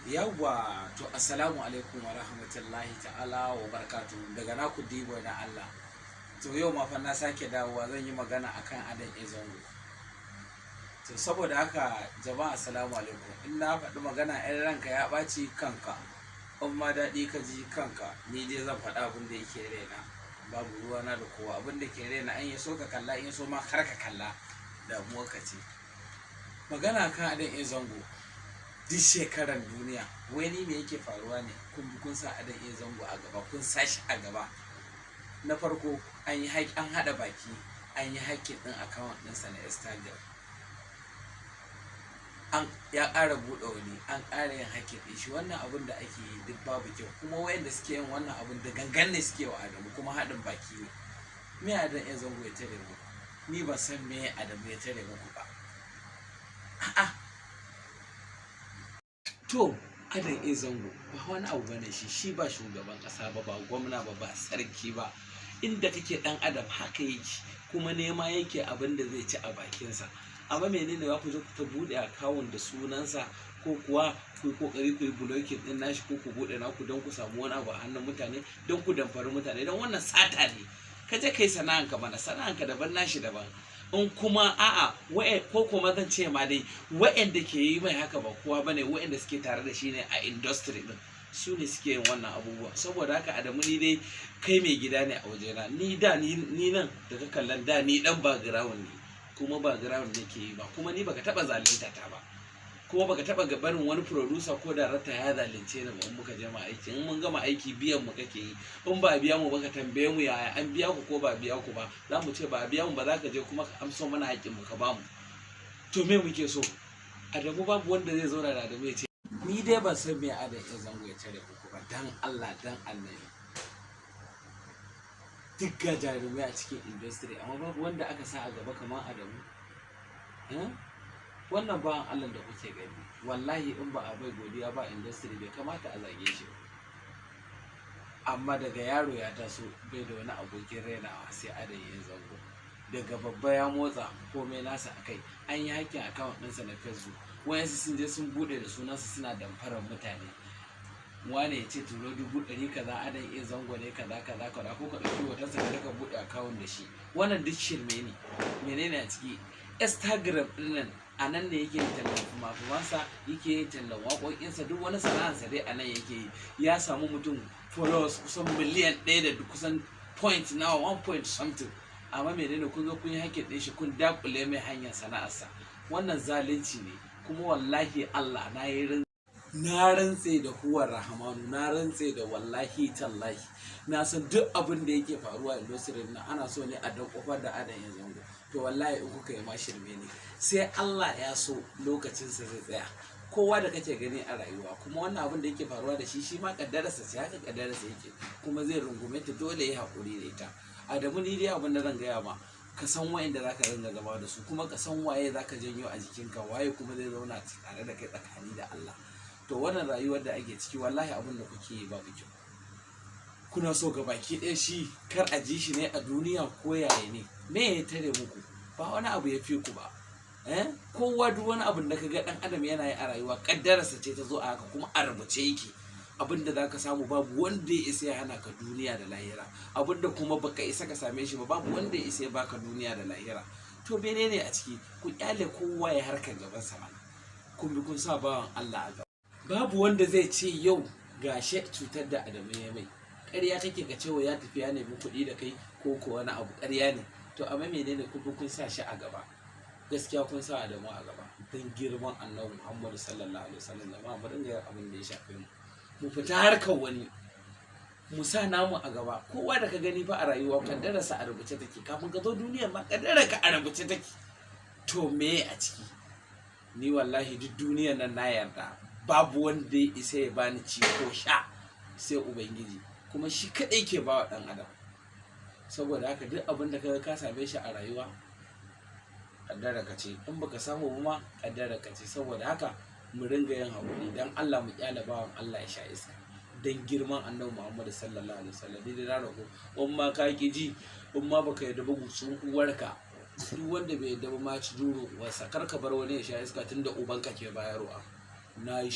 Yawwa, to assalamu alaikum wa rahmatullahi ta'ala wa barakatuhu, daga naku Dibo na Allah. To yau ma fa na sake dawowa, zan yi magana akan Adam A Zango. To saboda haka jama'a, assalamu alaikum. In na faɗi magana in ranka ya ɓaci kanka, in ma daɗi ka ji kanka, ni dai zan faɗi abin da yake raina. Babu ruwana da kowa, abin da ke raina in ya so ka kalla, in ya so ma kar ka kalla, damuwar ka ce. Magana kan Adam A Zango, duk shekaran duniya wai ni me yake faruwa ne? Kun bi kun sa Adam A Zango a gaba, kun sa shi a gaba. Na farko an yi an haɗa baki an yi hacking ɗin account ɗinsa na Instagram. An ya ƙara buɗe wani, an ƙara yin hacking ɗin shi. Wannan abun da ake yi duk babu kyau, kuma wayanda suke yin wannan abun da gangan ne suke wa Adamu, kuma haɗin baki ne. Me Adam A Zango ya tare muku? Ni ban san me Adamu ya tare muku ba. A'a. To Adam A Zango ba wani abu bane shi, shi ba shugaban ƙasa ba, ba gwamna ba, ba sarki ba. Inda kake ɗan adam haka yake, kuma nema yake abin da zai ci a bakinsa. Amma menene za ku zo ku ta buɗe account da sunansa, ko kuwa ku yi ƙoƙari ku yi blocking ɗin nashi, ko ku buɗe naku don ku samu wani abu a hannun mutane, don ku damfari mutane? Don wannan sata ne. Ka je kai sana'anka mana, sana'anka daban, nashi daban. In kuma a'a, ko kuma zan ce ma dai wa'anda ke yi mai haka ba kowa bane, wa'anda suke tare da shi ne a industry din, su ne suke yin wannan abubuwa. Saboda haka Adamu, ni dai kai mai gida ne a wajena. Ni da ni nan da ka kallon da ni dan background ne, kuma background nake yi ba, kuma ni baka taba zalunta ta ba, kuma baka taba barin wani producer ko director ya zalunce ni ba. In muka je ma aiki, in mun gama aiki biyan mu kake yi. In ba biya mu ba, ka tambaye mu yaya, an biya ku ko ba biya ku ba, za mu ce ba a biya mu ba. Za ka je kuma ka amso mana haƙƙin mu ka bamu. To me muke so? Adamu, babu wanda zai zauna da Adamu ya ce ni dai ban san me Adam A Zango ya tare muku ba. Dan Allah dan Annabi, duk ga jarumai a cikin industry, amma babu wanda aka sa a gaba kamar Adamu. Eh? Wannan bawan Allah da kuke gani, wallahi in ba a bai godiya ba, industry bai kamata a zage shi ba. Amma daga yaro ya taso bai da wani abokin rainawa sai Adam A Zango. Daga babba ya motsa, komai nasa a kai. An yi hacking account ɗinsa na Facebook, wayansu sun je sun buɗe da sunansa suna damfarar mutane. Wane ya ce turo 100,000 kaza, Adam A Zango ne, kaza kaza kaza, ko ka ɗauki hotonsa ka ka buɗe account da shi. Wannan duk shirme ne. Menene a ciki? Instagram ɗin nan, a nan ne yake yin tallan fima-fimansa, yake yin tallan waƙoƙinsa, duk wani sana'arsa dai a nan yake yi. Ya samu mutum followers kusan miliyan 1 da kusan point nawa, one point something. Amma menene? Kun zo kun yi hacking ɗin shi, kun dakule mai hanyar sana'arsa. Wannan zalunci ne. Kuma wallahi Allah na yi, na rantse da huwar rahamanu, na rantse da wallahi tallahi, na san duk abin da yake faruwa a industry na ana so ne a dan kofar da Adam A Zango. To wallahi in kuka yi ma shirme ne, sai Allah ya so lokacinsa zai tsaya. Kowa da kake gani a rayuwa, kuma wannan abin da yake faruwa da shi, shi ma kaddararsa ce, haka kaddararsa yake, kuma zai rungume ta, dole ya haƙuri da ita. Adamu, ni dai abin da zan gaya ma, ka san wayanda zaka ringa zama da su, kuma ka san waye zaka janyo a jikinka, waye kuma zai zauna tare da kai tsakani da Allah. To wannan rayuwar da ake ciki, wallahi abin da kuke yi babu kyau. Kuna so ga baki ɗaya shi kar a ji shi ne a duniya ko yaya ne? Me ya tare muku? Ba wani abu ya fi ku ba, eh. Kowa, duk wani abin da kaga dan adam yana yi a rayuwa, kaddararsa ce ta zo a haka, kuma a rubuce yake. Abin da zaka samu babu wanda ya isa ya hana ka duniya da lahira. Abin da kuma baka isa ka same shi ba, babu wanda ya isa ya baka duniya da lahira. To menene a ciki? Ku kyale kowa ya harkar gaban sa mana. Kun bi kun sa bawan Allah a gaba. Babu wanda zai ce yau gashe cutar da Adamu ya mai. Ƙarya kake ka cewa ya tafi ya nemi kuɗi da kai ko ko wani abu, ƙarya ne. To amma menene? Kun bi kun sa shi a gaba. Gaskiya kun sa Adamu a gaba. Don girman Annabi Muhammadu sallallahu alaihi wasallam, jama'a, mu dinga yin abin da ya shafe mu, mu fita harkar wani, mu sa namu a gaba. Kowa da ka gani fa a rayuwa, kaddararsa a rubuce take. Kafin ka zo duniyar ma kaddarar ka a rubuce take. To me a ciki? Ni wallahi duk duniyar nan na yarda babu wanda ya isa ya bani ci ko sha sai Ubangiji, kuma shi kadai ke bawa dan adam. Saboda haka duk abin da kaga ka same shi a rayuwa, kaddara ka ce. In baka samu ba ma, kaddara ka ce. Saboda haka mu ringa yin haƙuri dan Allah, mu kyale bawan Allah ya sha iska dan girman Annabi Muhammad sallallahu alaihi wasallam. Ni da na roƙo, in ma ka ki ji, in ma baka yarda ba, gutsun uwarka. Duk wanda bai yarda ba ma ci duro uwarsa. Kar ka bar wani ya sha iska tunda ubanka ke bayarwa. Na yi.